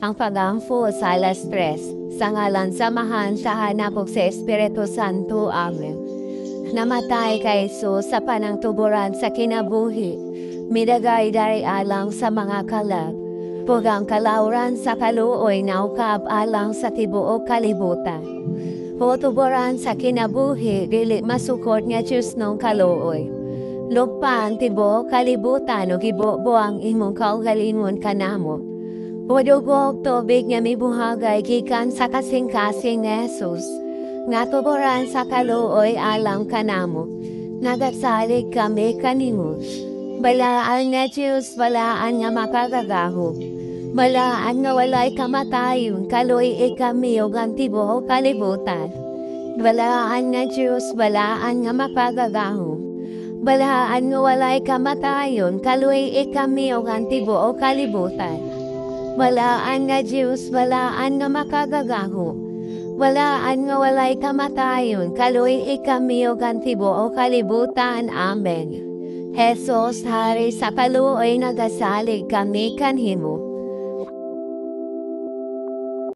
Ang pagampo sa alas 3. Sa ngalan sa Amahan, sa Anak ug sa Espiritu Santo. Amen. Namatay kay Jesus sa panangtuboran sa kinabuhi. Midagay dari alang sa mga kalag. Ug ang kalawran sa kaluoy naukab alang sa tibuok kalibutan. O tuboran sa kinabuhi, dili masukot nga Diyos ng kaluoy. Lugpa ang tibuok kalibutan ug ibubo ang imong kaugalingon kanamo. O dugo ug tubig nga mibuhagay gikan sa kasing-kasing ni Jesus, nga tuboran sa kaluoy alang kanamo. Nagasalig kami kanimo. Balaan nga Diyos, balaan nga makagagahom. Balaan nga walay kamatayon, kaluy-i kami ug ang tibuok kalibutan. Balaan nga Diyos, balaan nga makagagahom. Balaan nga walay kamatayon, kaluy-i kami ug ang tibuok kalibutan. Balaan nga Diyos, balaan nga makagagahom. Balaan nga walay kamatayon, kaluy-i kami ug ang tibuok kalibutan. Amen. Jesus, Hari sa kaluoy, nagasalig kami kanimo.